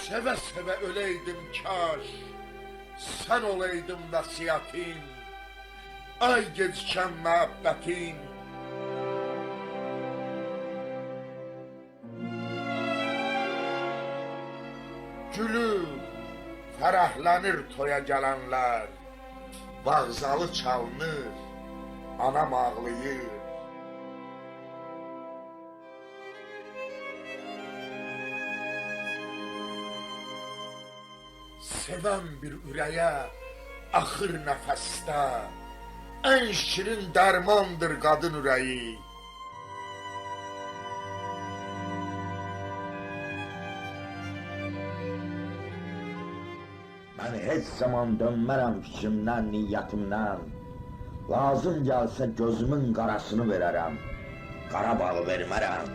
Sevə-sevə öləydim kaş, sən olaydın vəsiyyətim, ay gecikən məhəbbətim. Gülür, fərəhlənir toya gələnlər, vağzalı çalınır, anam ağlayır. Sevən bir ürəyə axır nəfəsdə ən şirin dərmandır qadın ürəyi. Mən heç zaman dönmərəm fikrimdən, niyyətimdən. Lazım gəlsə gözümün qarasını verərəm. Qarabağı vermərəm.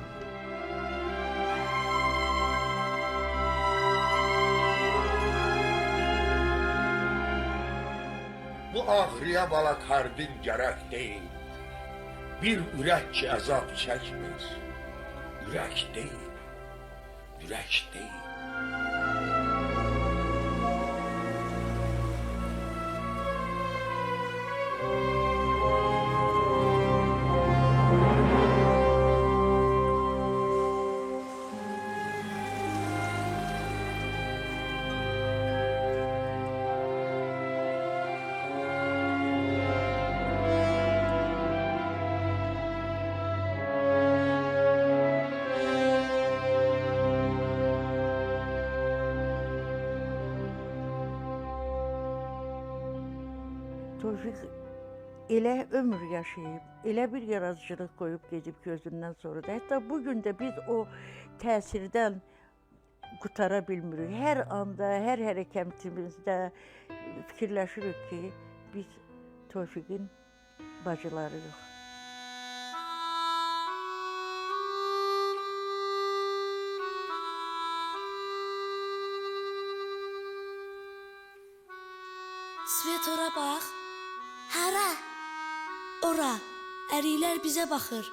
Bu ağrıya bala kardin gərək deyil. Bir ürək ki əzab çəkmir. Ürək deyil, ürək deyil. Tofiq elə ömür yaşayıb, elə bir yaradıcılıq qoyub gedib ki, özündən sonra da. Hətta bu gün də biz o təsirdən qutara bilmirik. Hər anda, hər hərəkətimizdə fikirləşirik ki, biz Tofiqin bacılarıyıq. Svet ora bax. Hara? Ora. Əriklər bizə baxır.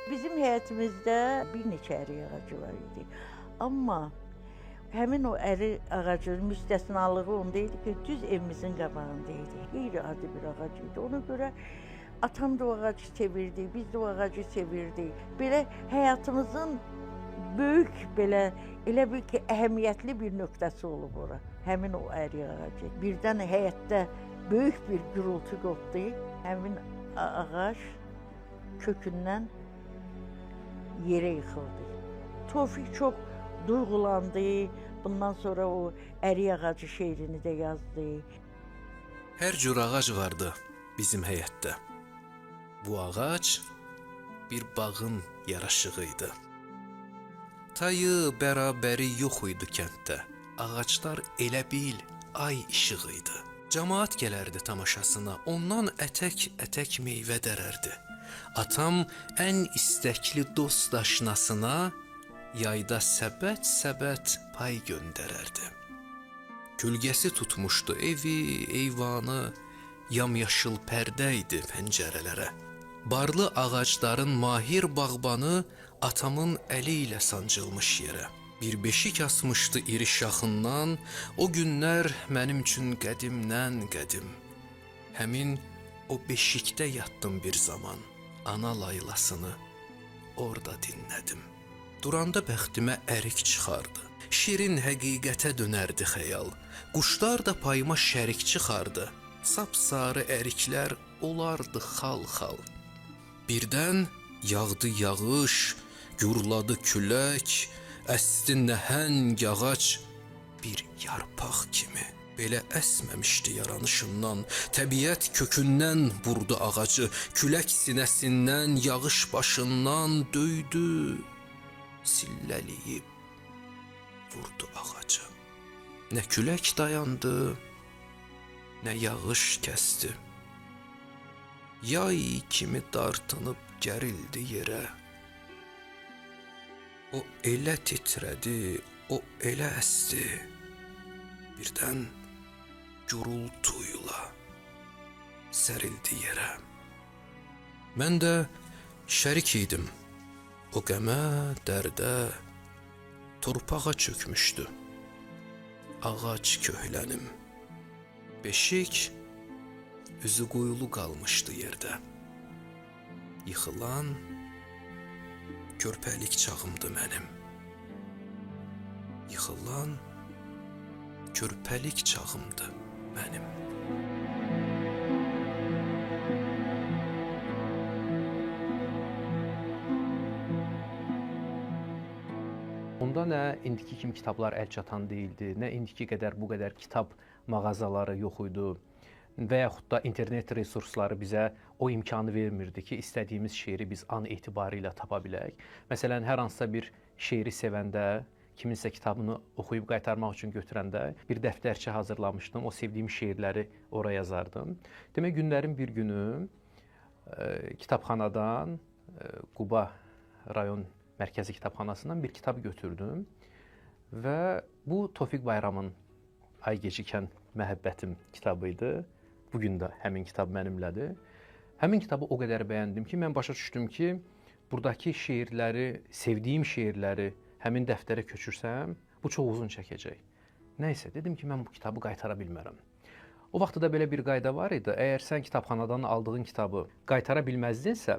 Bizim həyətimizdə bir neçə ərik ağacı var idi. Amma həmin o ərik ağacının müstəsnalığı onda idi ki, düz evimizin qabağında idi. Qeyri-adi bir ağac idi. Ona görə atam da o ağacı sevirdi, biz də o ağacı sevirdik. Belə həyatımızın böyük, belə elə bil ki, əhəmiyyətli bir nöqtəsi olub ora. Həmin o ərik ağacı. Birdən həyətdə böyük bir gürültü qopdu. Həmin ağac kökündən yerə yıxıldı. Tofiq çox duyğulandı. Bundan sonra o ərik ağacı şeirini də yazdı. Hər cür ağac vardı bizim həyətdə. Bu ağac bir bağın yaraşığı idi. Tayı, bərabəri yox idi kənddə. Ağaclar elə bil ay işığı idi. Camaat gələrdi tamaşasına, ondan ətək-ətək meyvə dərərdi. Atam ən istəkli dost aşnasına yayda səbət-səbət pay göndərərdi. Kölgəsi tutmuşdu evi, eyvanı, yamyaşıl pərdə idi pəncərələrə. Barlı ağacların mahir bağbanı atamın əli ilə sancılmış yerə. Bir beşik asmışdı iri şaxından, o günlər mənim üçün qədimdən qədim. Həmin o beşikdə yatdım bir zaman, ana laylasını orada dinlədim. Duranda bəxtimə ərik çıxardı. Şirin həqiqətə dönərdi xəyal. Quşlar da payıma şərik çıxardı. Sapsarı əriklər olardı xal-xal. Birdən yağdı yağış, gurladı külək, əsdi nəhəng ağac bir yarpaq kimi. Belə əsməmişdi yaranışından, təbiət kökündən vurdu ağacı, külək sinəsindən, yağış başından döydü, sillələyib vurdu ağacı. Nə külək dayandı, nə yağış kəsdi. Yay kimi dartınıb gərildi yerə. O elə titrədi, o elə əsdi. Birdən gurultuyla sərildi yerə. Mən də şərik idim o qəmə, dərdə, torpağa çökmüşdü ağac köhlənim. Beşik üzü qoyulu qalmışdı yerdə. Yıxılan körpəlik çağımdı mənim. Yıxılan körpəlik çağımdı mənim. Onda nə indiki kimi kitablar əl çatan deyildi, nə indiki qədər bu qədər kitab mağazaları yox idi və yaxud da internet resursları bizə o imkanı vermirdi ki, istədiyimiz şeiri biz an etibarilə tapa bilək. Məsələn, hər hansısa bir şeiri sevəndə, kiminsə kitabını oxuyub qaytarmaq üçün götürəndə bir dəftərçə hazırlamışdım. O sevdiyim şeirləri ora yazardım. Demək, günlərin bir günü kitabxanadan Quba rayon mərkəzi kitabxanasından bir kitab götürdüm və bu Tofiq Bayramın Ay Gecikən Məhəbbətim kitabı idi. Bu gün də həmin kitab mənimlədir. Həmin kitabı o qədər bəyəndim ki, mən başa düşdüm ki, buradakı şeirləri, sevdiyim şeirləri həmin dəftərə köçürsəm, bu çox uzun çəkəcək. Nəysə, dedim ki, mən bu kitabı qaytara bilmərəm. O vaxtda da belə bir qayda var idi. Əgər sən kitabxanadan aldığın kitabı qaytara bilməzdinsə,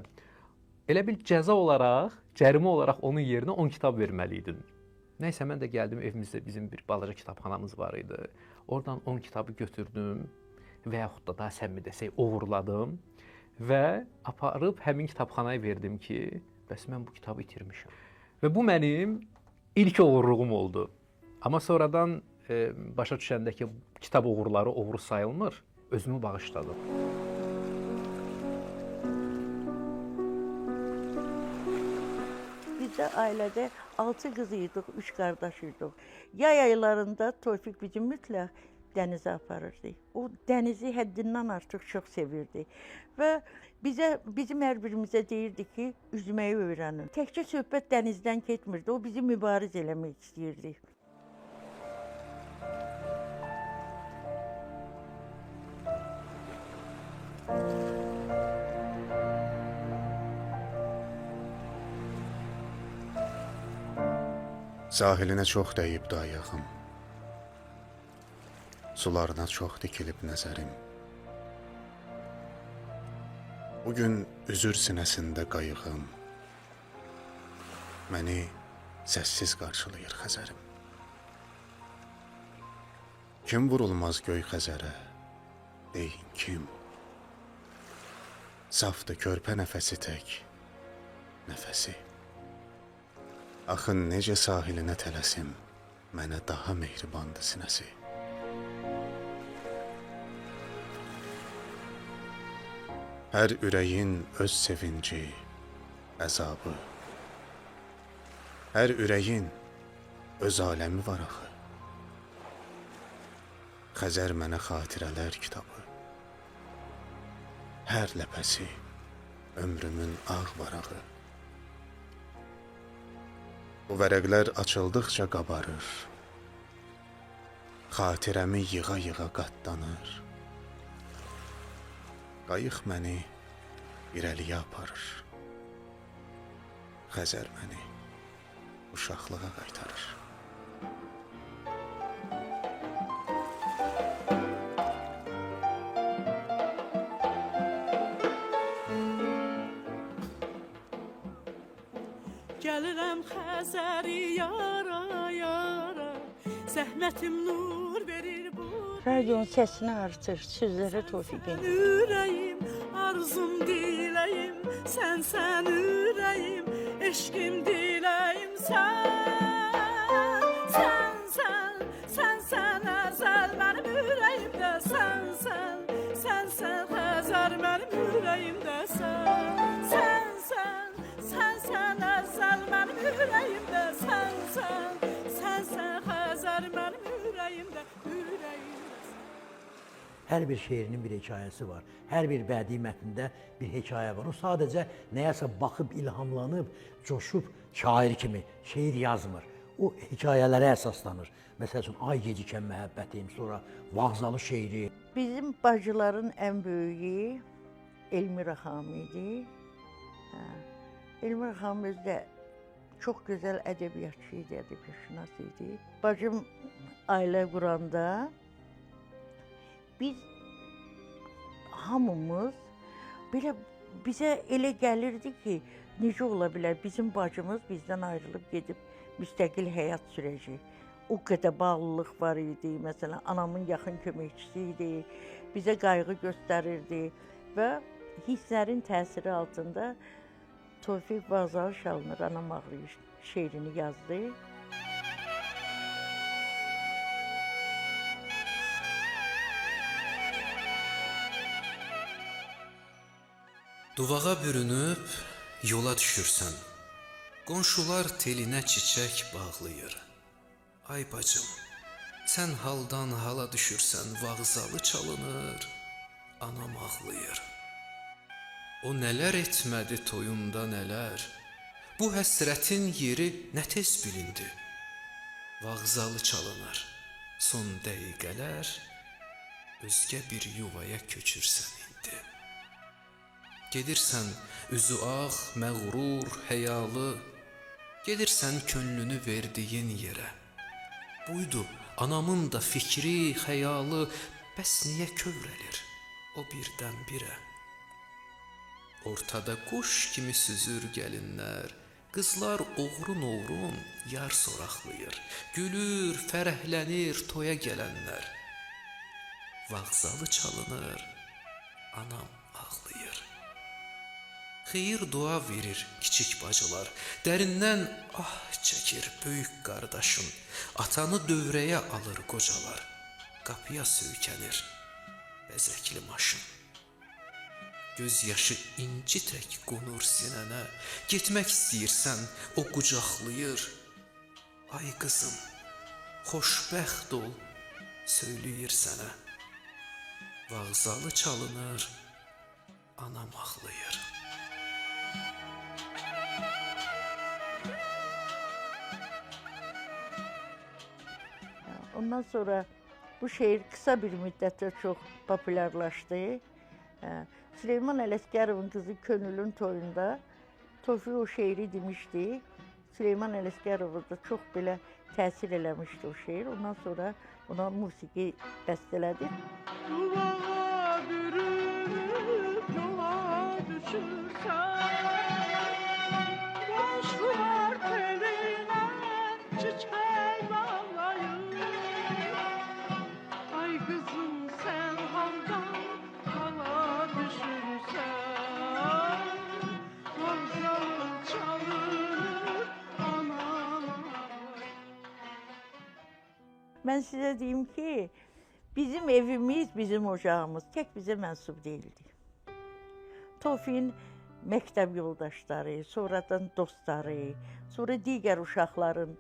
elə bil cəza olaraq, cərimə olaraq onun yerinə 10 kitab verməli idin. Nəysə, mən də gəldim, evimizdə bizim bir balaca kitabxanamız var idi. Oradan 10 kitabı götürdüm və yaxud da daha səmimi desək, oğurladım və aparıb həmin kitabxanaya verdim ki, bəs mən bu kitabı itirmişəm. Və bu mənim ilk oğurluğum oldu. Amma sonradan başa düşəndə ki, kitab oğurları oğru sayılmır, özümü bağışladım. Bizdə ailədə 6 qız idik, 3 qardaş idik. Yay aylarında Tofiq bizi mütləq dənizə aparırdı. O dənizi həddindən artıq çox sevirdi. Və bizə, bizim hər birimizə deyirdi ki, üzməyi öyrənin. Təkcə söhbət dənizdən getmirdi, o bizi mübariz eləmək istəyirdi. Sahilinə çox dəyibdi ayağım, sularına çox dikilib nəzərim. Bugün üzür sinəsində qayığım, məni səssiz qarşılayır Xəzərim. Kim vurulmaz göy Xəzərə, deyin kim? Safdır körpə nəfəsi tək, nəfəsi. Axın necə sahilinə tələsim, mənə daha mehribandı sinəsi. Hər ürəyin öz sevinci, əzabı. Hər ürəyin öz aləmi var axı. Xəzər mənə xatirələr kitabı. Hər ləpəsi ömrümün ağ varağı. Bu vərəqlər açıldıqca qabarır, xatirəmi yığa-yığa qatlanır. Qayıq məni irəliyə aparır, Xəzər məni uşaqlığa qaytarır. Gəlirəm Xəzəri yara yara, zəhmətim nur verir bu. Radion səsini artır, sözlərə Tofiqin. Ürəyim, arzum diləyim, sən sən ürəyim, eşqim diləyim, sən, sən, sən, sən, sən əzəl mənim ürəyimdə, sən, sən, sən, sən Xəzər mənim ürəyimdə, sən, sən, sən, sən, sən əzəl mənim ürəyimdə, sən, sən, sən, sən Xəzər mənim ürəyimdə, ürəyimdə. Hər bir şeirinin bir hekayəsi var. Hər bir bədii mətndə bir hekayə var. O sadəcə nəyəsə baxıb, ilhamlanıb, coşub şair kimi şeir yazmır. O hekayələrə əsaslanır. Məsəl üçün, Ay gecikən məhəbbətim, sonra Vağzalı şeiri. Bizim bacıların ən böyüyü Elmira xanım idi. Elmira xanım özü də çox gözəl ədəbiyyatçı idi, ədəbiyyatşünas idi. Bacım ailə quranda biz hamımız belə bizə elə gəlirdi ki, necə ola bilər bizim bacımız bizdən ayrılıb gedib müstəqil həyat sürəcək. O qədər bağlılıq var idi. Məsələn, anamın yaxın köməkçisi idi, bizə qayğı göstərirdi və hisslərin təsiri altında Tofiq Vağzalı çalınır, Anam ağlayır şeirini yazdı. Duvağa bürünüb yola düşürsən. Qonşular telinə çiçək bağlayır. Ay bacım, sən haldan hala düşürsən, vağzalı çalınır, anam ağlayır. O nələr etmədi toyunda nələr, bu həsrətin yeri nə tez bilindi. Vağzalı çalınır, son dəqiqələr, özgə bir yuvaya köçürsən indi. Gedirsən üzü ağ, məğrur, həyalı, gedirsən könlünü verdiyin yerə. Buydu anamın da fikri, xəyalı, bəs niyə kövrəlir o birdən-birə? Ortada quş kimi süzür gəlinlər, qızlar oğrun-oğrun yar soraqlayır, gülür, fərəhlənir toya gələnlər. Vağzalı çalınır, anam ağlayır. Xeyir dua verir kiçik bacılar, dərindən ah çəkir böyük qardaşın, atanı dövrəyə alır qocalar, qapıya söykənir bəzəkli maşın. Göz yaşı inci tək qonur sinənə, getmək istəyirsən, o qucaqlayır. Ay qızım, xoşbəxt ol, söyləyir sənə. Vağzalı çalınır, anam ağlayır. Ondan sonra bu şeir kısa bir müddətdə çox populyarlaşdı. Süleyman Ələsgərovun qızı Könülün toyunda Tofiq o şeiri demişdi. Süleyman Ələsgərova da çox belə təsir eləmişdi o şeir. Ondan sonra ona musiqi bəstələdi. Duvağa bürünüb yola düşürsən, qonşular telinə çiçək bağlayır. Ay qızım, sən haldan hala düşürsən, vağzalı çalınır, anam ağlayır. Mən sizə deyim ki, bizim evimiz, bizim ocağımız tək bizə mənsub deyildi. Tofiqin məktəb yoldaşları, sonradan dostları, sonra digər uşaqların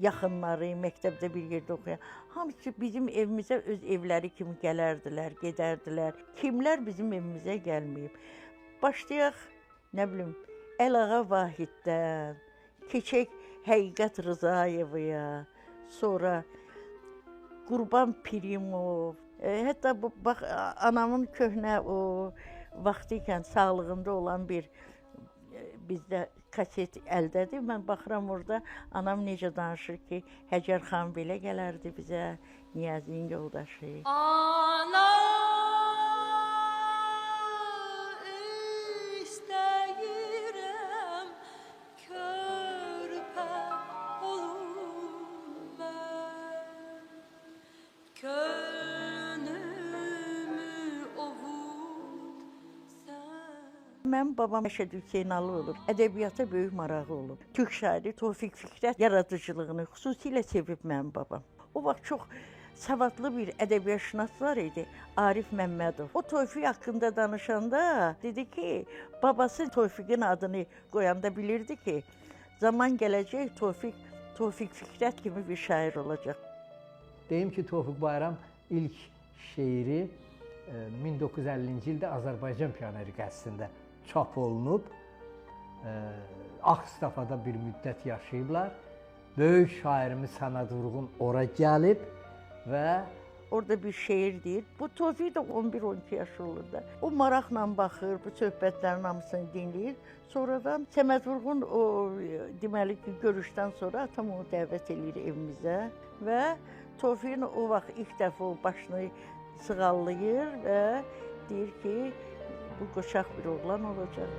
yaxınları, məktəbdə bir yerdə oxuyan, hamısı bizim evimizə öz evləri kimi gələrdilər, gedərdilər. Kimlər bizim evimizə gəlməyib? Başlayaq, nə bilim, Əlağa Vahiddən, keçək Həqiqət Rızayevaya, sonra Qurban Pirimov, hətta bu, bax, anamın köhnə o vaxtı ikən sağlığında olan bir bizdə kaset əldədir. Mən baxıram orada, anam necə danışır ki, Həcər xanım belə gələrdi bizə, Niyazinin yoldaşı. Ana istəyirəm, körpə olum mən, könlümü ovut sən. Mənim babam Məşəd Hüseynali olub, ədəbiyyata böyük marağı olub. Türk şairi Tofiq Fikrət yaradıcılığını xüsusilə sevib mənim babam. O vaxt çox savadlı bir ədəbiyyatşünas var idi, Arif Məmmədov. O Tofiq haqqında danışanda dedi ki, babası Tofiqin adını qoyanda bilirdi ki, zaman gələcək Tofiq Fikrət kimi bir şair olacaq. Deyim ki, Tofiq Bayram ilk şeiri 1950-ci ildə Azərbaycan Pioneri qəzetində çap olunub. Ağstafada bir müddət yaşayıblar. Böyük şairimiz Səməd Vurğun ora gəlib və orada bir şeir deyir. Bu Tofiq də 11-12 yaşı olur da. O maraqla baxır, bu söhbətlərin hamısını dinləyir. Sonradan Səməd Vurğun o deməli ki, görüşdən sonra atam onu dəvət eləyir evimizə və Tofiqin o vaxt ilk dəfə o başını sığallayır və deyir ki, bu qoçaq bir oğlan olacaq.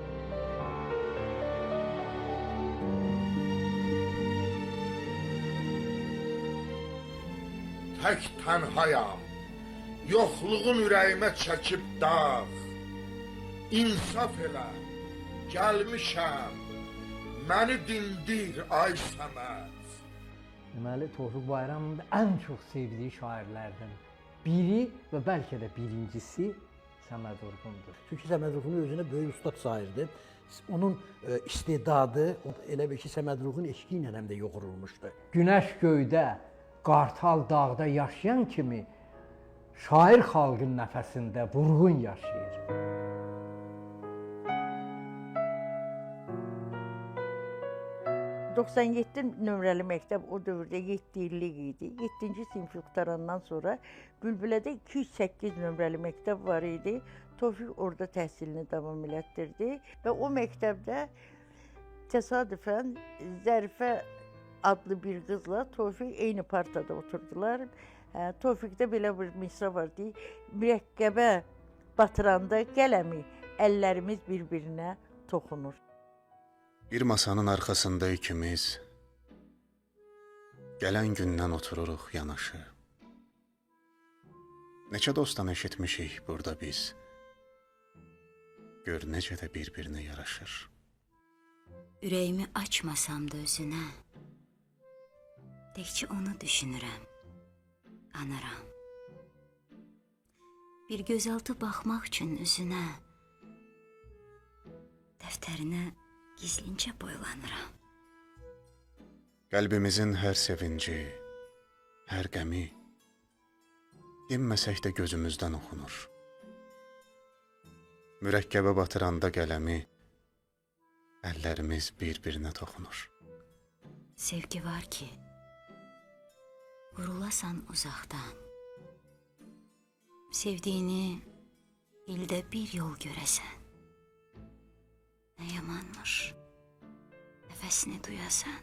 Tək tənhayam, yoxluğun ürəyimə çəkib dağ. İnsaf elə, gəlmişəm, məni dindir ay Səməd. Deməli, Tofiq Bayramın da ən çox sevdiyi şairlərdən biri və bəlkə də birincisi Səməd Vurğundur. Çünki Səməd Vurğunu özünə böyük ustad sayırdı. Onun istedadı elə bil ki, Səməd Vurğun eşqi ilə həm də yoğrulmuşdu. Günəş göydə, qartal dağda yaşayan kimi şair xalqın nəfəsində Vurğun yaşayır. 97 nömrəli məktəb o dövrdə 7 illik idi. 7-ci sinfi qurtarandan sonra Bülbülədə 208 nömrəli məktəb var idi. Tofiq orada təhsilini davam elətdirdi və o məktəbdə təsadüfən Zərifə adlı bir qızla Tofiq eyni partada oturdular. Tofiqdə belə bir misra var deyir, mürəkkəbə batıranda qələmi əllərimiz bir-birinə toxunur. Bir masanın arxasında ikimiz gələn gündən otururuq yanaşı. Neçə dostdan eşitmişik burada biz. Gör necə də bir-birinə yaraşır. Ürəyimi açmasam da özünə, təkcə onu düşünürəm, anıram. Bir gözaltı baxmaq üçün üzünə, dəftərinə gizlincə boylanıram. Qəlbimizin hər sevinci, hər qəmi dinməsək də gözümüzdən oxunur. Mürəkkəbə batıranda qələmi, əllərimiz bir-birinə toxunur. Sevgi var ki, vurulasan uzaqdan. Sevdiyini ildə bir yol görəsən. Nə yamanmış, nəfəsini duyasan,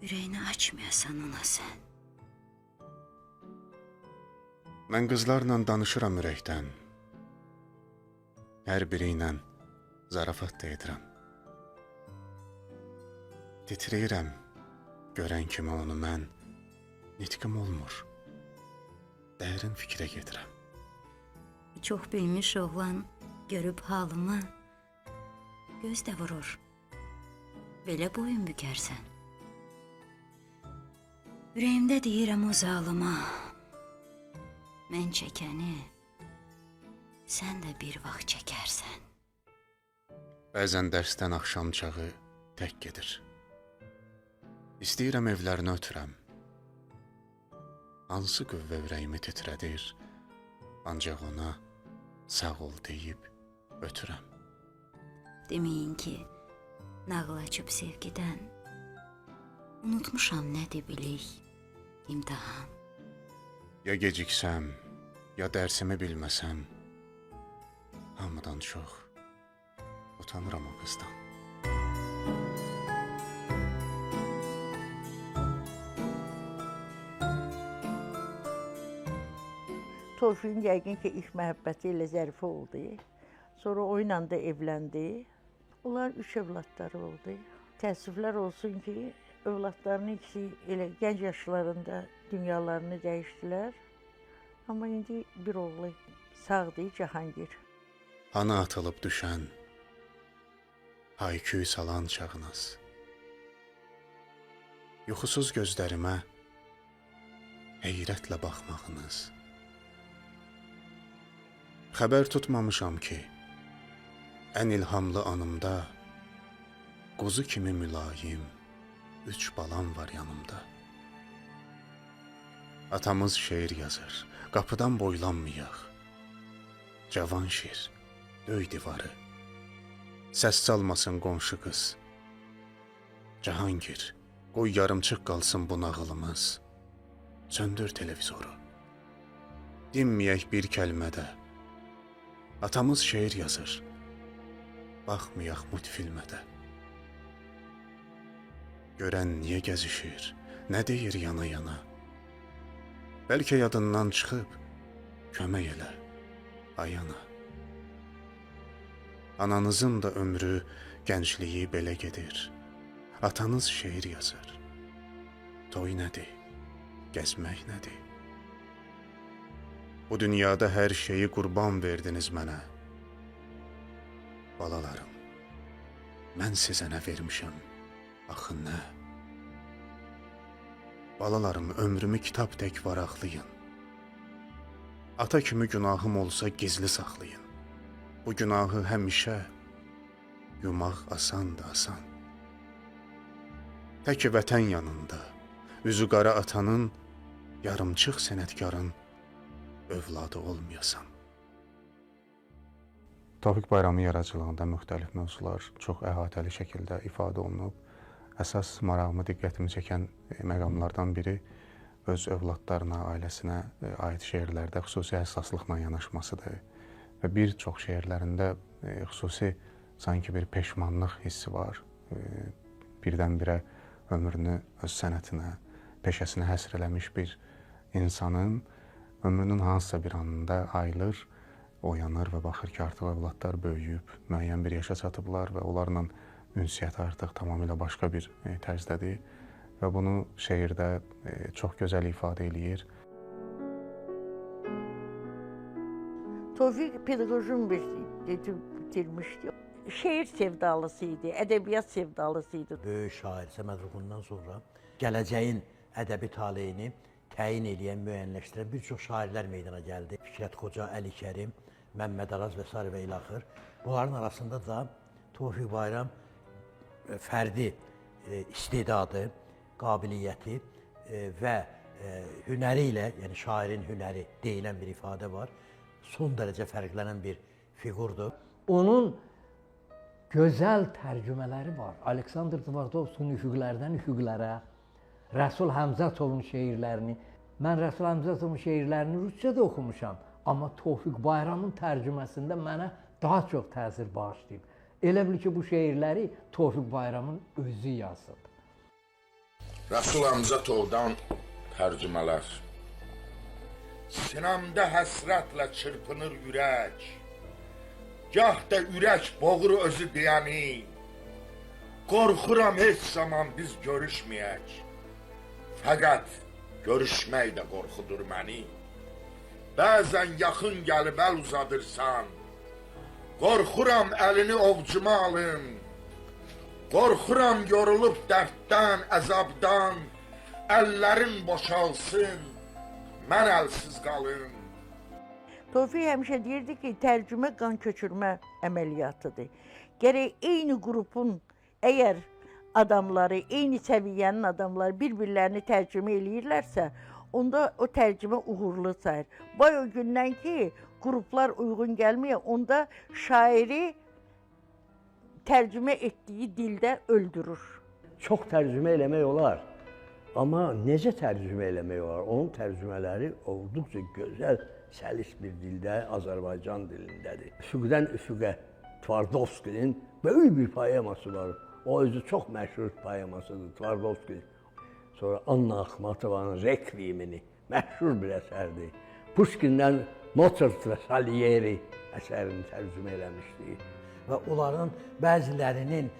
ürəyini açmayasan ona sən. Mən qızlarla danışıram ürəkdən, hər biri ilə zarafat da edirəm. Titrəyirəm, görən kimi onu mən, nitqim olmur, dərin fikrə gedirəm. Çox bilmiş oğlan görüb halımı, göz də vurur, belə boyun bükərsən. Ürəyimdə deyirəm o zalıma, mən çəkəni sən də bir vaxt çəkərsən. Bəzən dərsdən axşam çağı tək gedir. İstəyirəm evlərini ötürəm. Hansı qüvvə ürəyimi titrədir, ancaq ona sağ ol deyib ötürəm. Deməyin ki, nağıl açıb sevgidən, unutmuşam nədir bilik, imtahan. Ya geciksəm, ya dərsimi bilməsəm, hamıdan çox utanıram o qızdan. Tofiqin yəqin ki, ilk məhəbbəti ilə Zərifə oldu. Sonra o ilə də evləndi. Onların 3 övladları oldu. Təəssüflər olsun ki, övladlarının ikisi elə gənc yaşlarında dünyalarını dəyişdilər. Amma indi bir oğlu sağdır, Cahangir. Hanı atılıb düşən, hayküy salan çağınız. Yuxusuz gözlərimə heyrətlə baxmağınız. Xəbər tutmamışam ki, ən ilhamlı anımda quzu kimi mülayim 3 balam var yanımda. Atamız şeir yazır, qapıdan boylanmayaq. Cavan şir, döy divarı. Səs salmasın qonşu qız. Cahangir, qoy yarımçıq qalsın bu nağılımız. Söndür televizoru. Dinməyək bir kəlmə də. Atamız şeir yazır. Baxmayaq multfilmə də. Görən niyə gəzişir, nə deyir yana-yana? Bəlkə yadından çıxıb, kömək elə, ay ana. Ananızın da ömrü, gəncliyi belə gedir. Atanız şeir yazır. Toy nədir? Gəzmək nədir? Bu dünyada hər şeyi qurban verdiniz mənə. Balalarım, mən sizə nə vermişəm? Axı nə? Balalarım, ömrümü kitab tək varaqlayın. Ata kimi günahım olsa gizli saxlayın. Bu günahı həmişə yumaq asandır, asan. Tək vətən yanında, üzü qara atanın, yarımçıq sənətkarın övladı olmayasan. Tofiq Bayramın yaradıcılığında müxtəlif mövzular çox əhatəli şəkildə ifadə olunub. Əsas marağımı, diqqətimi çəkən məqamlardan biri öz övladlarına, ailəsinə aid şeirlərdə xüsusi həssaslıqla yanaşmasıdır. Və bir çox şeirlərində xüsusi sanki bir peşmanlıq hissi var. Birdən-birə ömrünü öz sənətinə, peşəsinə həsr eləmiş bir insanın ömrünün hansısa bir anında ayılır, oyanır və baxır ki, artıq övladlar böyüyüb, müəyyən bir yaşa çatıblar və onlarla ünsiyyəti artıq tamamilə başqa bir tərzdədir və bunu şeirdə çox gözəl ifadə eləyir. Tofiq Pedaqoji Universiteti bitirmişdi. Şeir sevdalısı idi, ədəbiyyat sevdalısı idi. Böyük şair Səməd Vurğundan sonra gələcəyin ədəbi taleyini təyin eləyən, müəyyənləşdirən bir çox şairlər meydana gəldi. Fikrət Qoca, Əli Kərim, Məmməd Araz və sairə və ilaxır. Bunların arasında da Tofiq Bayram fərdi istedadı, qabiliyyəti və hünəri ilə, yəni şairin hünəri deyilən bir ifadə var. Son dərəcə fərqlənən bir fiqurdur. Onun gözəl tərcümələri var. Aleksandr Tvardovskinin Üfüqlərdən Üfüqlərə, Rəsul Həmzətovun şeirlərini. Mən Rəsul Həmzətovun şeirlərini rusca da oxumuşam, amma Tofiq Bayramın tərcüməsində mənə daha çox təsir bağışlayıb. Elə bil ki, bu şeirləri Tofiq Bayramın özü yazıb. Rəsul Həmzətovdan tərcümələr. Sinəmdə həsrətlə çırpınır ürək, gah da ürək boğur özü deyəni. Qorxuram heç zaman biz görüşməyək, fəqət görüşmək də qorxudur məni. Bəzən yaxın gəlib əl uzadırsan, qorxuram əlini ovcuma alım. Qorxuram yorulub dərddən, əzabdan, əllərin boşalsın, mən əlsiz qalım. Tofiq həmişə deyirdi ki, tərcümə qan köçürmə əməliyyatıdır. Gərək eyni qrupun əgər adamları, eyni səviyyənin adamları bir-birlərini tərcümə eləyirlərsə, onda o tərcümə uğurlu sayır. Bay o gündən ki, qruplar uyğun gəlməyə, onda şairi tərcümə etdiyi dildə öldürür. Çox tərcümə eləmək olar, amma necə tərcümə eləmək olar? Onun tərcümələri olduqca gözəl, səlis bir dildə, Azərbaycan dilindədir. Üfüqdən Üfüqə Tvardovskinin böyük bir poeması var. O özü çox məşhur poemasıdır Tvardovski. Sonra Anna Axmatovanın Rekviyemini, məşhur bir əsərdir. Pushkindən Mozart və Salieri əsərini tərcümə eləmişdi. Və onların bəzilərinin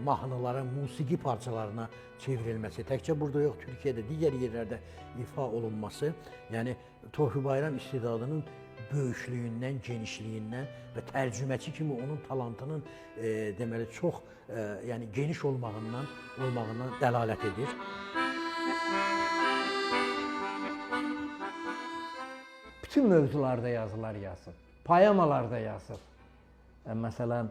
mahnılara, musiqi parçalarına çevrilməsi, təkcə burada yox, Türkiyədə, digər yerlərdə ifa olunması, yəni Tofiq Bayram istedadının böyüklüyündən, genişliyindən və tərcüməçi kimi onun talantının deməli çox yəni geniş olmağından dəlalət edir. Bütün mövzularda yazılar yazıb, poemalarda yazıb. Məsələn,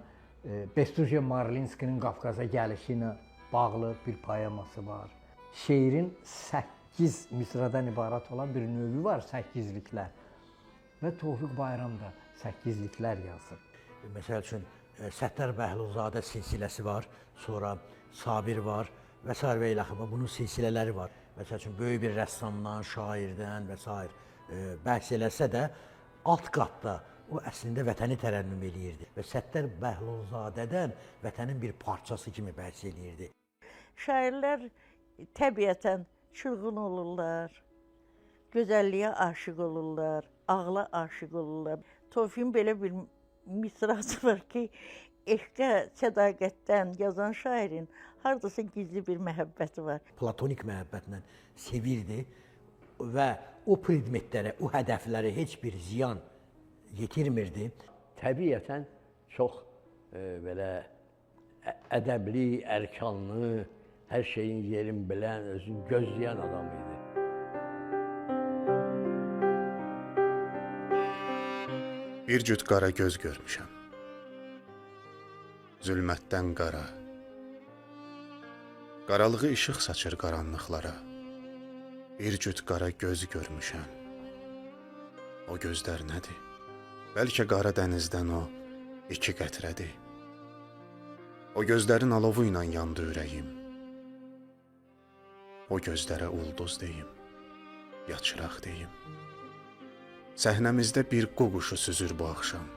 Bestuje Marlinskinin Qafqaza gəlişi ilə bağlı bir poeması var. Şeirin 8 misradan ibarət olan bir növü var, səkkizliklər. Və Tofiq Bayram da səkkizliklər yazıb. Məsəl üçün, Səttar Bəhlulzadə silsiləsi var, sonra Sabir var, Və sair və ilaxır. Bunun silsilələri var. Məsəl üçün, böyük bir rəssamdan, şairdən və sair bəhs eləsə də, alt qatda o əslində vətəni tərənnüm eləyirdi və Səttar Bəhlulzadədən vətənin bir parçası kimi bəhs eləyirdi. Şairlər təbiətən çılğın olurlar, gözəlliyə aşiq olurlar, ağla aşiq olurlar. Tofiqin belə bir misrası var ki, eşqə sədaqətdən yazan şairin hardasa gizli bir məhəbbəti var. Platonik məhəbbətlə sevirdi və o predmetlərə, o hədəflərə heç bir ziyan yetirmirdi. Təbiətən çox belə ədəbli, ərkanlı, hər şeyin yerini bilən, özünü gözləyən adam idi. Bir cüt qara göz görmüşəm. Zülmətdən qara. Qaralığı işıq saçır qaranlıqlara. Bir cüt qara göz görmüşəm. O gözlər nədir? Bəlkə qara dənizdən o iki qətrədir. O gözlərin alovu ilə yandı ürəyim. O gözlərə ulduz deyim, ya çıraq deyim. Səhnəmizdə bir qu quşu süzür bu axşam.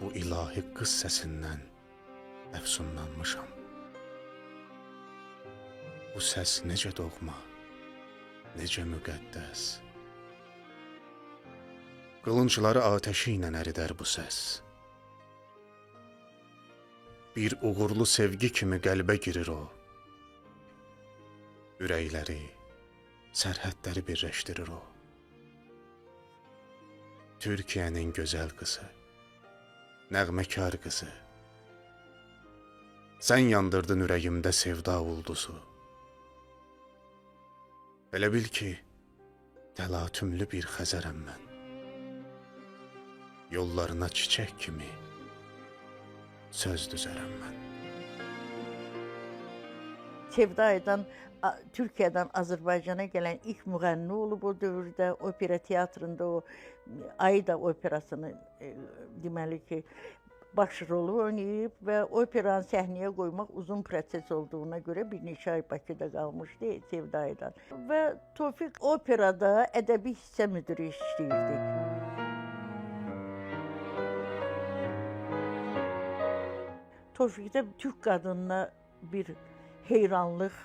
Bu ilahi qız səsindən əfsunlanmışam. Bu səs necə doğma, necə müqəddəs. Qılıncları atəşi ilə əridər bu səs. Bir uğurlu sevgi kimi qəlbə girir o. Ürəkləri, sərhədləri birləşdirir o. Türkiyənin gözəl qızı, nəğməkar qızı. Sən yandırdın ürəyimdə sevda ulduzu. Elə bil ki, təlatümlü bir xəzərəm mən. Yollarına çiçək kimi söz düzərəm mən. Sevdaydan Türkiyədən Azərbaycana gələn ilk müğənni olub o dövrdə, opera teatrında o Aida operasını deməli ki, baş rolu oynayıb və operanı səhnəyə qoymaq uzun proses olduğuna görə bir neçə ay Bakıda qalmışdı Sevdaydan. Və Tofiq operada ədəbi hissə müdiri işləyirdi. Tofiqdə türk qadınına bir heyranlıq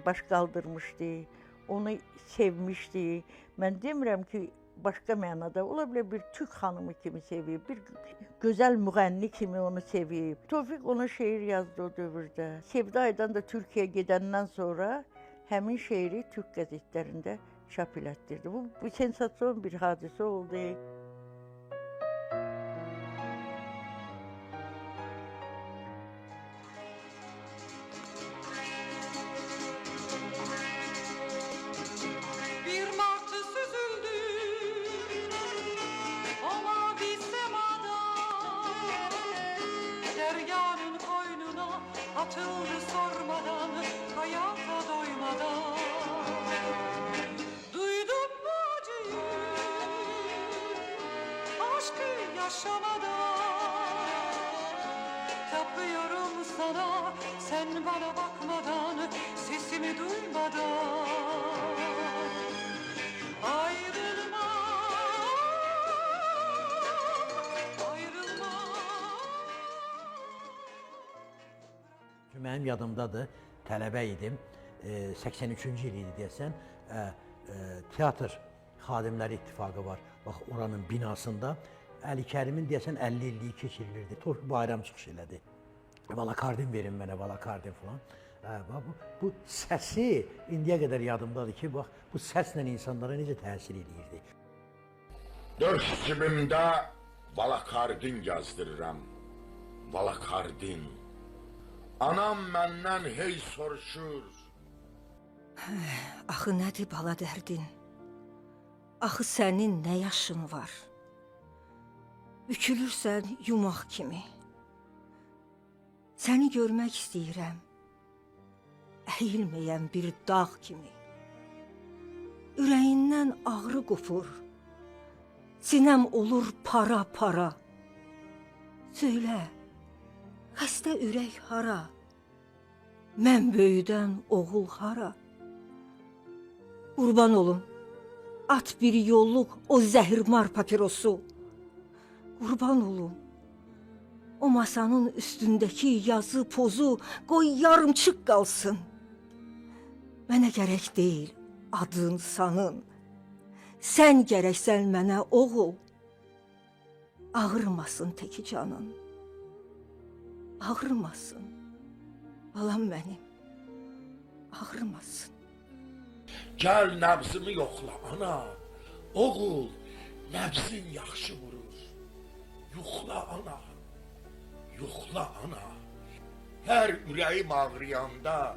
baş qaldırmışdı, onu sevmişdi. Mən demirəm ki, başqa mənada, ola bilər bir türk xanımı kimi sevib, bir gözəl müğənni kimi onu sevib. Tofiq ona şeir yazdı o dövrdə. Sevdaydan da Türkiyəyə gedəndən sonra həmin şeiri türk qəzetlərində çap elətdirdi. Bu sensasyon bir hadisə oldu. Atıldı sormadan, hayata doymadan. Duydum bu acıyı, aşkı yaşamadan. Tapıyorum sana, sen bana bakmadan, sesimi duymadan. Ayrılmam, ayrılmam. Mənim yadımdadır, tələbə idim, 83-cü il idi deyəsən, Teatr Xadimləri İttifaqı var. Bax, oranın binasında Əli Kərimin deyəsən 50 illiyi keçirilirdi. Tofiq Bayram çıxış elədi. Valakardin verin mənə, valakardin falan. Bu səsi indiyə qədər yadımdadır ki, bax, bu səslə insanlara necə təsir eləyirdi. Döş cibimdə valakardin yazdırıram, valakardin. Anam məndən hey soruşur. Axı nədir bala dərdin? Axı sənin nə yaşın var? Bükülürsən yumaq kimi. Səni görmək istəyirəm, əyilməyən bir dağ kimi. Ürəyindən ağrı qopur, sinəm olur para-para. Söylə, xəstə ürək hara? Mən böyüdən oğul hara? Qurban olum, at bir yolluq o zəhirmar papirosu. Qurban olum, o masanın üstündəki yazı pozu qoy yarımçıq qalsın. Mənə gərək deyil adın, sanın. Sən gərəksən mənə oğul. Ağrımasın təki canın. Ağrımasın. Balam mənim. Ağrımasın. Gəl nəbzimi yoxla ana. Oğul, nəbzin yaxşı vurur. Yuxla ana. Yuxla ana. Hər ürəyim ağrıyanda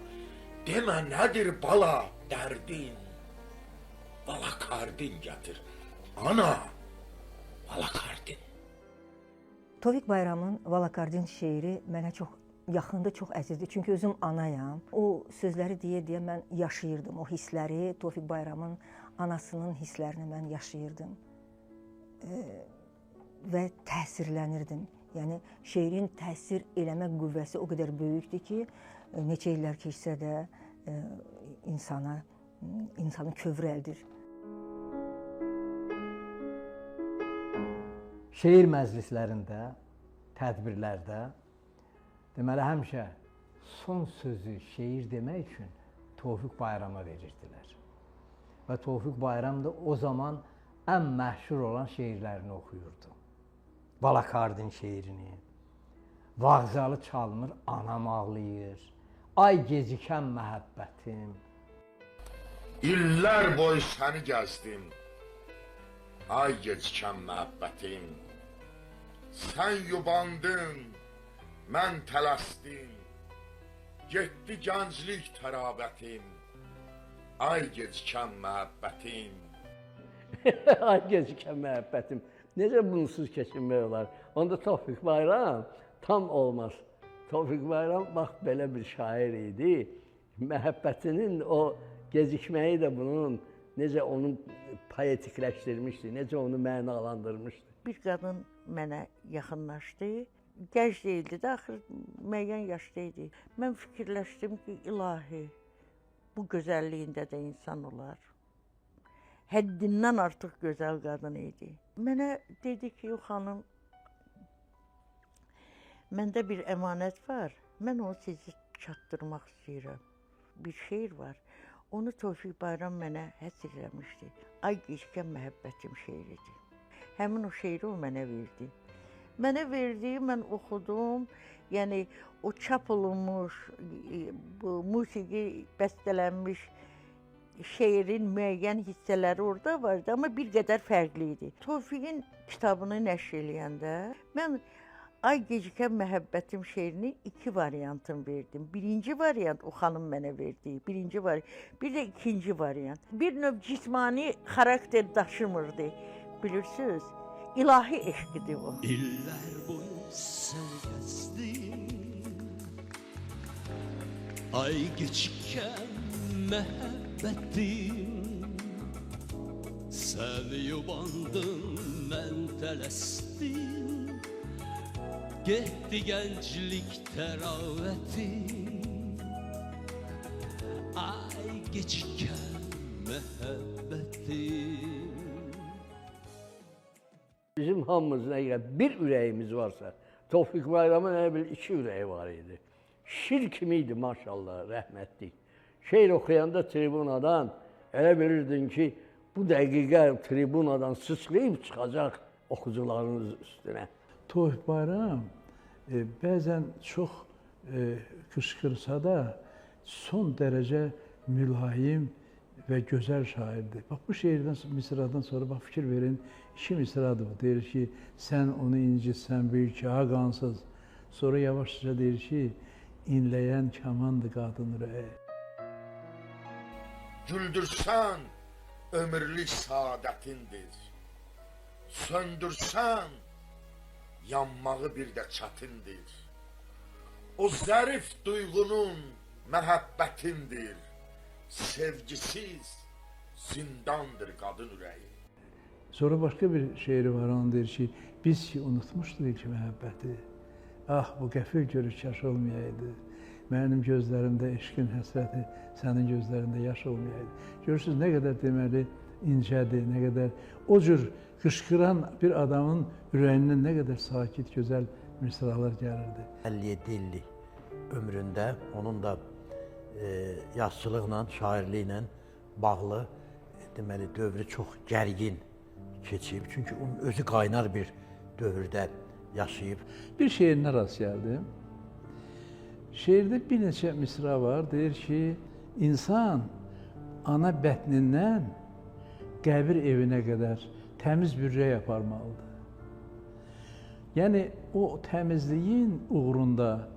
demə nədir bala dərdin. Valakardin gətir. Ana, Valakardin. Tofiq Bayramın Valakardin şeiri mənə çox yaxındır, çox əzizdir. Çünki özüm anayam. O sözləri deyə-deyə mən yaşayırdım. O hissləri, Tofiq Bayramın anasının hisslərini mən yaşayırdım. Və təsirlənirdim. Yəni şeirin təsir eləmə qüvvəsi o qədər böyükdür ki, neçə illər keçsə də insanı kövrəldir. Şeir məclislərində, tədbirlərdə deməli həmişə son sözü şeir demək üçün Tofiq Bayrama verirdilər. Və Tofiq Bayram da o zaman ən məşhur olan şeirlərini oxuyurdu. Valakardin şeirini, Vağzalı çalınır, anam ağlayır, Ay gecikən məhəbbətim. İllər boyu səni gəzdim, ay gecikən məhəbbətim. Sən yubandın, mən tələsdim, getdi gənclik tərabətim, ay gecikən məhəbbətim. Ay gecikən məhəbbətim. Necə bunsuz keçinmək olar? Onda Tofiq Bayram tam olmaz. Tofiq Bayram bax belə bir şair idi. Məhəbbətinin o gecikməyi də bunun necə onu poetikləşdirmişdi, necə onu mənalandırmışdı. Bir qadın mənə yaxınlaşdı. Gənc deyildi də, axır müəyyən yaşda idi. Mən fikirləşdim ki, ilahi, bu gözəlliyində də insan olar. Həddindən artıq gözəl qadın idi. Mənə dedi ki, xanım, məndə bir əmanət var, mən onu sizi çatdırmaq istəyirəm. Bir şeir var, onu Tofiq Bayram mənə həsr eləmişdi. Ay gecikən məhəbbətim şeiridir. Həmin o şeiri o mənə verdi. Mənə verdiyi mən oxudum, yəni o çap olunmuş, bu musiqi bəstələnmiş şeirin müəyyən hissələri orada vardı, amma bir qədər fərqli idi. Tofiqin kitabını nəşr eləyəndə mən Ay gecikən məhəbbətim şeirinin iki variantını verdim. Birinci variant o xanım mənə verdiyi, birinci variant, bir də ikinci variant. Bir növ cismani xarakter daşımırdı, bilirsiniz. İlahi eşqidir o. İllər boyu səni gəzdim, ay gecikən məhəbbətim. Sən yubandın, mən tələsdim, getdi gənclik təravətim. Ay gecikən məhəbbətim. Bizim hamımızın əgər bir ürəyimiz varsa, Tofiq Bayramın elə bil iki ürəyi var idi. Şir kimi idi maşallah, rəhmətlik. Şeir oxuyanda tribunadan elə bilirdin ki, bu dəqiqə tribunadan sıçrayıb çıxacaq oxucularınız üstünə. Tofiq Bayram bəzən çox qışqırsa da son dərəcə mülayim və gözəl şairdir. Bax, bu şeirdən, misradan sonra bax, fikir verin, iki misradır bu. Deyir ki, sən onu incitsən, bil ki, ha qansız. Sonra yavaşca deyir ki, inləyən kamandır qadın ürəyi. Güldürsən, ömürlük saadətindir. Söndürsən, yanmağı bir də çətindir. O zərif duyğunun məhəbbətindir. Sevgisiz zindandır qadın ürəyi. Sonra başqa bir şeiri var, onu deyir ki, biz ki unutmuşduq ki məhəbbəti. Ah, bu qəfil görüş kaş olmayaydı. Mənim gözlərimdə eşqin həsrəti, sənin gözlərində yaş olmayaydı. Görürsünüz, nə qədər deməli incədir, nə qədər o cür qışqıran bir adamın ürəyindən nə qədər sakit, gözəl misralar gəlirdi. 57 illik ömründə onun da yazıçılıqla, şairliklə bağlı deməli dövrü çox gərgin keçib. Çünki onun özü qaynar bir dövrdə yaşayıb. Bir şeirinə rast gəldim. Şeirdə bir neçə misra var. Deyir ki, insan ana bətnindən qəbir evinə qədər təmiz bir ürək aparmalıdır. Yəni, o təmizliyin uğrunda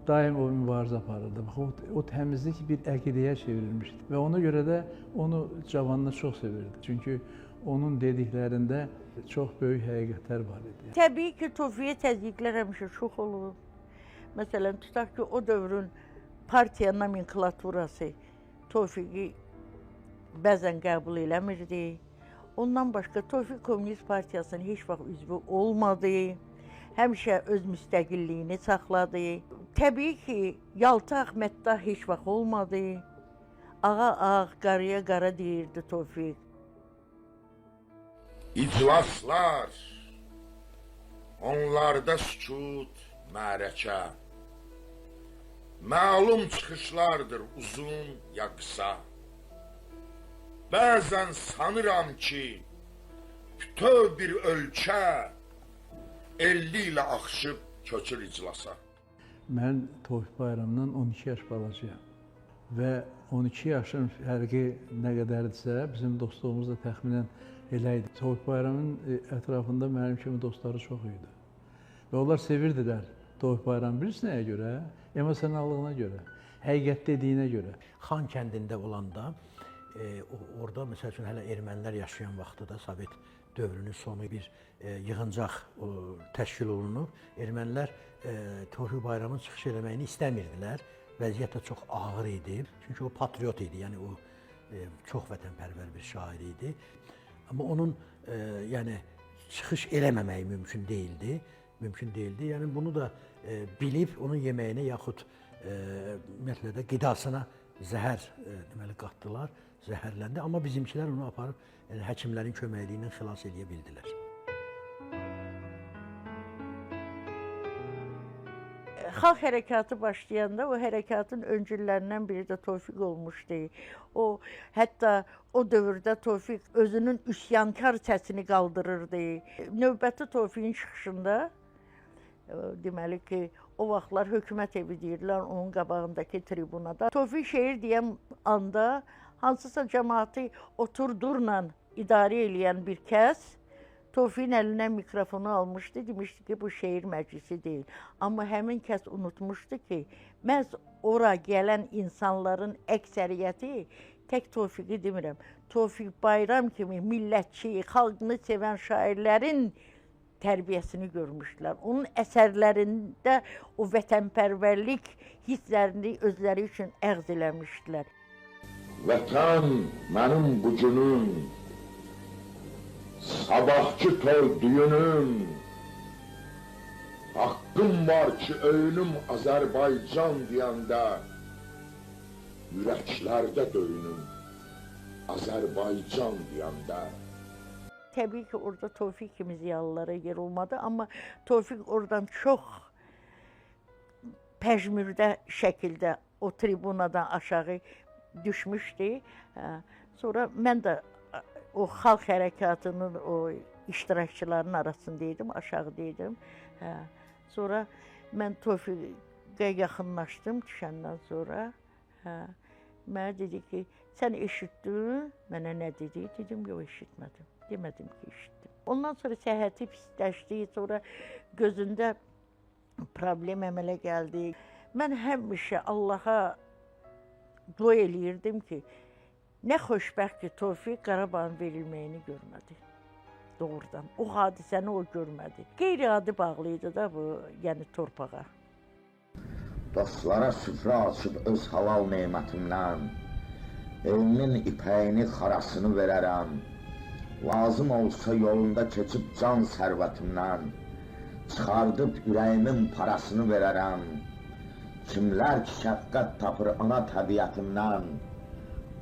daim o mübarizə aparırdı. Bax, o təmizlik bir əqidəyə çevrilmişdi və ona görə də onu cavanlar çox sevirdi. Çünki onun dediklərində çox böyük həqiqətlər var idi. Təbii ki, Tofiqə təzyiqlər həmişə çox olub. Məsələn, tutaq ki, o dövrün partiya nomenklaturası Tofiqi bəzən qəbul eləmirdi. Ondan başqa Tofiq Komünist Partiyasının heç vaxt üzvü olmadı. Həmişə öz müstəqilliyini saxladı. Təbii ki, yaltaq məddah heç vaxt olmadı. Ağa ağ, qarıya qara deyirdi Tofiq. İclaslar, onlarda sükut, mərəkə. Məlum çıxışlardır uzun ya qısa. Bəzən sanıram ki, bütöv bir ölkə 50 ilə axışıb köçür iclasa. Mən Tofiq Bayramdan 12 yaş balacayam və 12 yaşın fərqi nə qədərdirsə, bizim dostluğumuz da təxminən elə idi. Tofiq Bayramın ətrafında mənim kimi dostları çox idi və onlar sevirdilər Tofiq Bayramı. Bilirsin nəyə görə? Emosionallığına görə, həqiqət dediyinə görə. Xan kəndində olanda, orada məsəl üçün hələ ermənilər yaşayan vaxtı da Sovet dövrünün sonu bir yığıncaq təşkil olunub. Ermənilər Tofiq Bayramın çıxış eləməyini istəmirdilər. Vəziyyət də çox ağır idi. Çünki o patriot idi, yəni o çox vətənpərvər bir şair idi. Amma onun yəni çıxış eləməməyi mümkün deyildi. Mümkün deyildi. Yəni bunu da bilib onun yeməyinə yaxud ümumiyyətlə də qidasına zəhər deməli qatdılar, zəhərləndi. Amma bizimkilər onu aparıb yəni, həkimlərin köməkliyi ilə xilas eləyə bildilər. Xalq hərəkatı başlayanda o hərəkatın öncüllərindən biri də Tofiq olmuşdu. O, hətta o dövrdə Tofiq özünün üsyankar səsini qaldırırdı. Növbəti Tofiqin çıxışında, deməli ki, o vaxtlar hökumət evi deyirlər onun qabağındakı tribunada. Tofiq şeir deyən anda hansısa cəmaatı oturdurla idarə eləyən bir kəs Tofiqin əlindən mikrofonu almışdı, demişdi ki, bu şeir məclisi deyil. Amma həmin kəs unutmuşdu ki, məhz ora gələn insanların əksəriyyəti, tək Tofiqi demirəm, Tofiq Bayram kimi millətçi, xalqını sevən şairlərin tərbiyəsini görmüşdülər. Onun əsərlərində o vətənpərvərlik hisslərini özləri üçün əğz eləmişdilər. Vətən mənim bu günüm, sabahki toy düyünüm, haqqım var ki öyünüm Azərbaycan deyəndə, ürəklərdə döyünüm Azərbaycan deyəndə. Təbii ki, orada Tofiq kimi ziyalılara yer olmadı, amma Tofiq oradan çox pəjmürdə şəkildə o tribunadan aşağı düşmüşdü. Sonra mən də o xalq hərəkatının o iştirakçılarının arasındaydım, aşağıdaydım. Sonra mən Tofiqə yaxınlaşdım düşəndən sonra. Mənə dedi ki, sən eşitdin? Mənə nə dedi? Dedim, yox, eşitmədim. Demədim ki, eşitdim. Ondan sonra səhhəti pisləşdi, sonra gözündə problem əmələ gəldi. Mən həmişə Allaha dua eləyirdim ki, nə xoşbəxt ki, Tofiq Qarabağın verilməyini görmədi. Doğrudan. O hadisəni o görmədi. Qeyri-adi bağlı idi da bu, yəni torpağa. Dostlara süfrə açıb öz halal nemətimdən, evimin ipəyini, xarasını verərəm. Lazım olsa yolunda keçib can sərvətimdən, çıxardıb ürəyimin parasını verərəm. Kimlər ki şəfqət tapır ana təbiətimdən,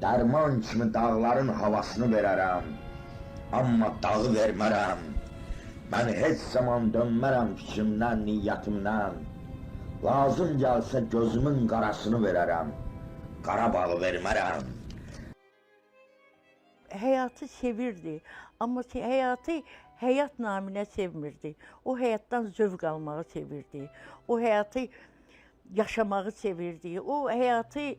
dərman kimi dağların havasını verərəm, amma dağı vermərəm. Mən heç zaman dönmərəm fikrimdən, niyyətimdən. Lazım gəlsə gözümün qarasını verərəm, Qarabağı vermərəm. Həyatı sevirdi, amma həyatı həyat naminə sevmirdi. O həyatdan zövq almağı sevirdi. O həyatı yaşamağı sevirdi. O həyatı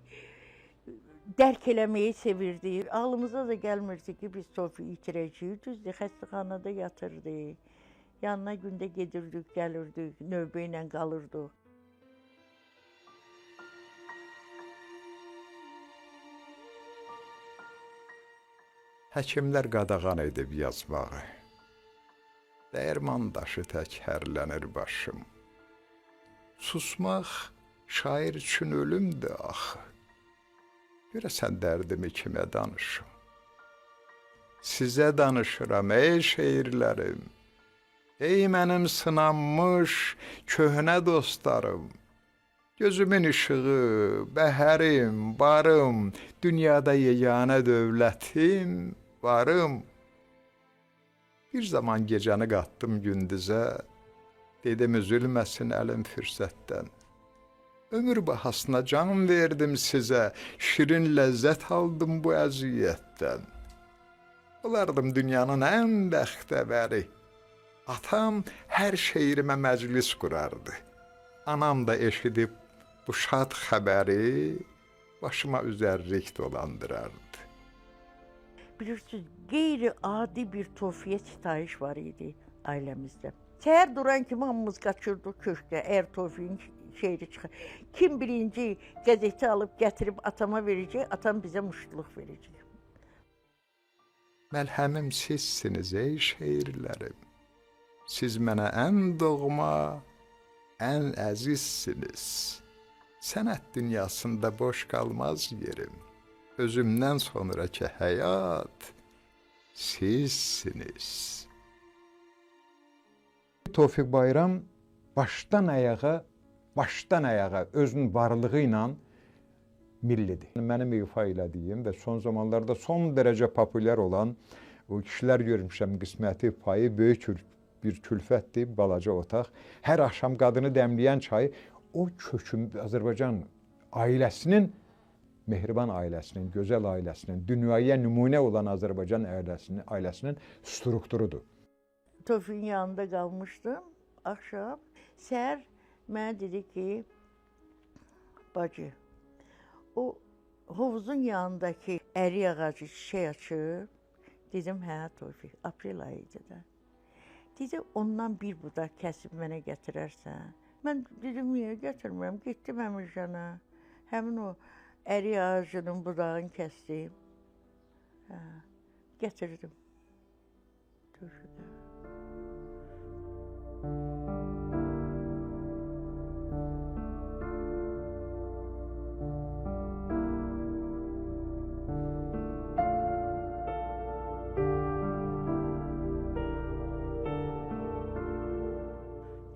dərk eləməyi sevirdi. Ağlımıza da gəlmirdi ki, biz Tofiqi itirəcəyik. Düzdür, xəstəxanada yatırdı. Yanına gündə gedirdik, gəlirdik, növbə ilə qalırdıq. Həkimlər qadağan edib yazmağı. Dəyirman daşı tək hərlənir başım. Susmaq şair üçün ölümdür axı. Görəsən dərdimi kimə danışım? Sizə danışıram ey şeirlərim. Ey mənim sınanmış köhnə dostlarım. Gözümün işığı, bəhərim, barım, dünyada yeganə dövlətim, varım. Bir zaman gecəni qatdım gündüzə, dedim üzülməsin əlim fürsətdən. Ömür bahasına can verdim sizə, şirin ləzzət aldım bu əziyyətdən. Olardım dünyanın ən bəxtəvəri. Atam hər şeirimə məclis qurardı. Anam da eşidib bu şad xəbəri başıma üzərlik dolandırardı. Bilirsiniz, qeyri-adi bir Tofiqə sitayiş var idi ailəmizdə. Səhər duran kimi hamımız qaçırdıq köşkə, əgər Tofiqin şeiri çıxar. Kim birinci qəzeti alıb gətirib atama verəcək, atam bizə muştuluq verəcək. Məlhəmim sizsiniz ey şeirlərim. Siz mənə ən doğma, ən əzizsiniz. Sənət dünyasında boş qalmaz yerim. Özümdən sonraki həyat sizsiniz. Tofiq Bayram başdan ayağa özünün varlığı ilə millidir. Mənim ifa elədiyim və son zamanlarda son dərəcə populyar olan o kişilər görmüşəm qisməti payı böyük bir külfətdir, balaca otaq. Hər axşam qadını dəmləyən çayı o kökün Azərbaycan ailəsinin, mehriban ailəsinin, gözəl ailəsinin, dünyaya nümunə olan Azərbaycan ailəsinin strukturudur. Tofiqin yanında qalmışdım axşam. Səhər mənə dedi ki, bacı, o hovuzun yanındakı ərik ağacı çiçək açır. Dedim, hə Tofiq, aprel ayı idi də. Dedi, ondan bir budaq kəsib mənə gətirərsən. Mən dedim, niyə gətirmirəm? Getdim Əmircana. Həmin o ərik ağacının budağını kəsdim. Hə, gətirdim. Tofiqə.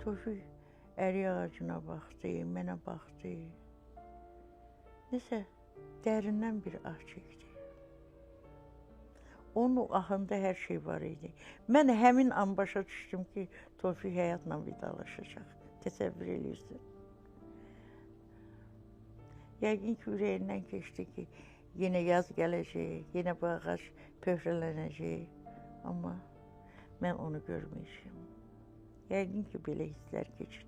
Tofiq ərik ağacına baxdı, mənə baxdı. Nəsə, dərindən bir ah çəkdi. Onun o ahında hər şey var idi. Mən həmin an başa düşdüm ki, Tofiq həyatla vidalaşacaq. Təsəvvür eləyirsin. Yəqin ki, ürəyindən keçdi ki, yenə yaz gələcək, yenə bu ağac pöhrələnəcək. Amma mən onu görməyəcəyim. Yəqin ki, belə hisslər keçirdi.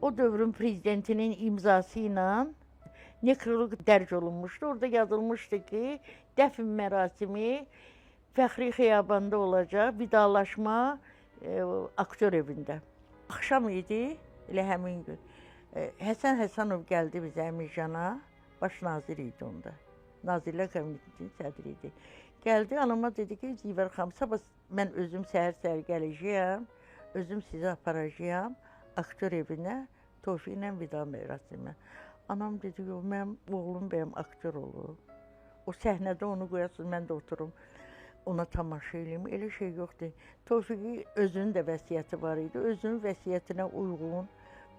O dövrün prezidentinin imzası ilə nekroloq dərc olunmuşdu. Orada yazılmışdı ki, dəfn mərasimi Fəxri Xiyabanda olacaq, vidalaşma aktör evində. Axşam idi, elə həmin gün. Həsən Həsənov gəldi bizə Əmircana. Baş nazir idi onda. Nazirlər Kabinetinin sədri idi. Gəldi, anama dedi ki, Zivər xanım, sabah mən özüm səhər-səhər gələcəyəm, özüm sizi aparacağam aktör evinə, Tofiqlə vida mərasiminə. Anam dedi, yox, mənim oğlum bəyəm aktör olur. O səhnədə onu qoyasınız, mən də oturum. ona tamaşa eləyim. Elə şey yoxdur. Tofiqin özünün də vəsiyyəti var idi. Özünün vəsiyyətinə uyğun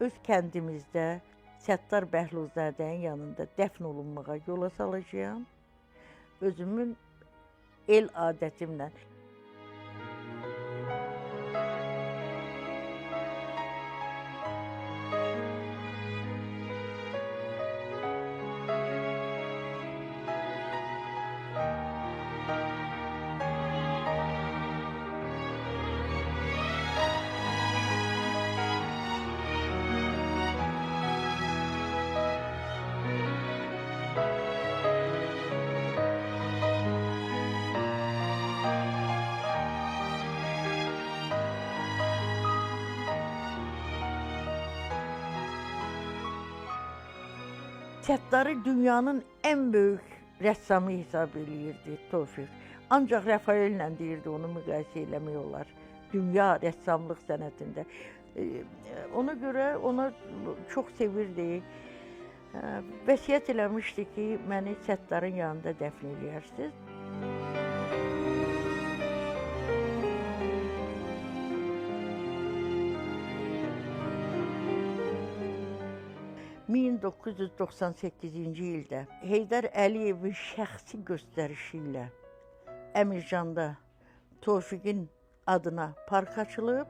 öz kəndimizdə Səttar Bəhlulzadənin yanında dəfn olunmağa yola salacağam. Özümün el adətimlə. Səttarı dünyanın ən böyük rəssamı hesab eləyirdi Tofiq. Ancaq Rafaellə deyirdi, onu müqayisə eləmək olar. Dünya rəssamlıq sənətində. Ona görə ona çox sevirdi. Vəsiyyət eləmişdi ki, məni Səttarın yanında dəfn eləyərsiniz. ...1998-ci ildə Heydər Əliyevin şəxsi göstərişi ilə Əmircanda Tofiqin adına park açılıb,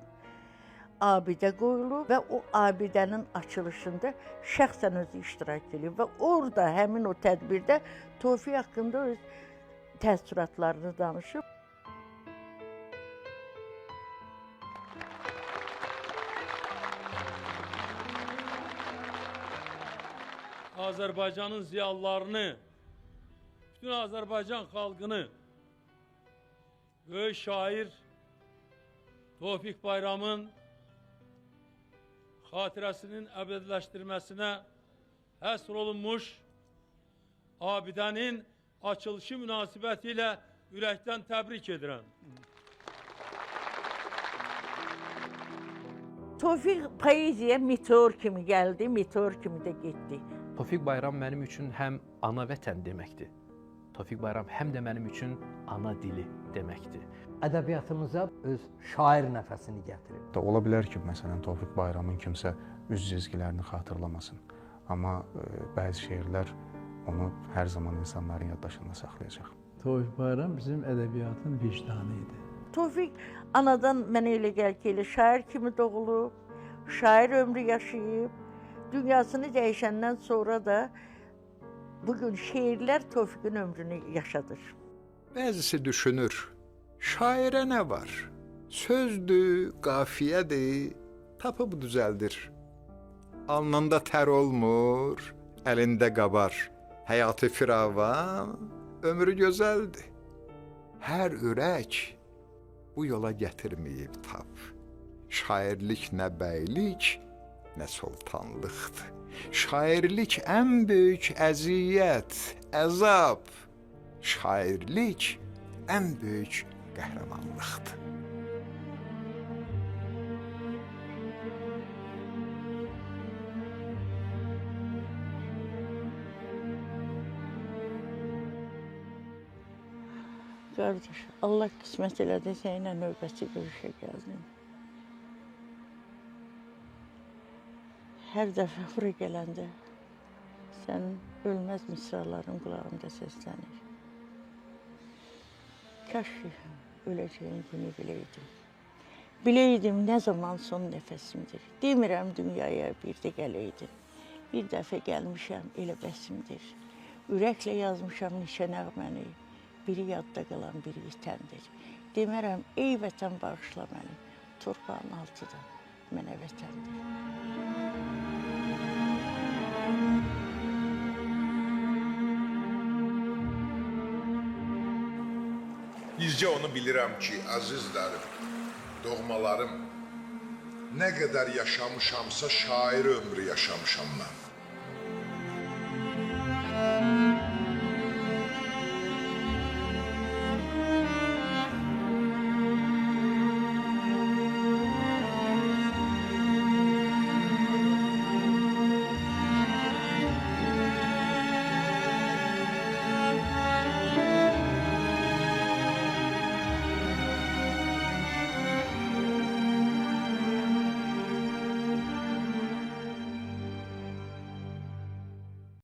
abidə qoyulub və o abidənin açılışında şəxsən özü iştirak edib və orada həmin o tədbirdə Tofiq haqqında öz təəssüratlarını danışıb. Azərbaycanın ziyalılarını, bütün Azərbaycan xalqını böyük şair Tofiq Bayramın xatirəsinin əbədiləşdirməsinə həsr olunmuş abidənin açılışı münasibəti ilə ürəkdən təbrik edirəm. Tofiq poeziyaya meteor kimi gəldi, meteor kimi də getdi. Tofiq Bayram mənim üçün həm ana vətən deməkdir. Tofiq Bayram həm də mənim üçün ana dili deməkdir. Ədəbiyyatımıza öz şair nəfəsini gətirib. Ola bilər ki, məsələn, Tofiq Bayramın kimsə üz cizgilərini xatırlamasın. Amma bəzi şeirlər onu hər zaman insanların yaddaşında saxlayacaq. Tofiq Bayram bizim ədəbiyyatın vicdanı idi. Tofiq anadan mənə elə gəlir ki, elə şair kimi doğulub, şair ömrü yaşayıb. Dünyasını dəyişəndən sonra da bugün şeirlər Tofiqin ömrünü yaşadır. Bəzisi düşünür, şairə nə var? Sözdür, qafiyədir, tapıb düzəldir. Alnında tər olmur, əlində qabar. Həyatı firavan, ömrü gözəldir. Hər ürək bu yola gətirməyib tap. Şairlik nə bəylik, nə sultanlıqdır. Şairlik ən böyük əziyyət, əzab. Şairlik ən böyük qəhrəmanlıqdır. Qardaş, Allah qismət elədi, səninlə növbəti görüşə gəldim. Hər dəfə bura gələndə sənin ölməz misraların qulağımda səslənir. Kaş ki, öləcəyim günü biləydim. Biləydim nə zaman son nəfəsimdir. Demirəm dünyaya bir də gələydim. Bir dəfə gəlmişəm, elə bəsimdir. Ürəklə yazmışam neçə nəğməni. Biri yadda qalan, biri itəndir. Demərəm, ey vətən bağışla məni. Torpağın altı da mənə vətəndir. Bircə onu bilirəm ki, əzizlərim, doğmalarım, nə qədər yaşamışamsa şair ömrü yaşamışam mən.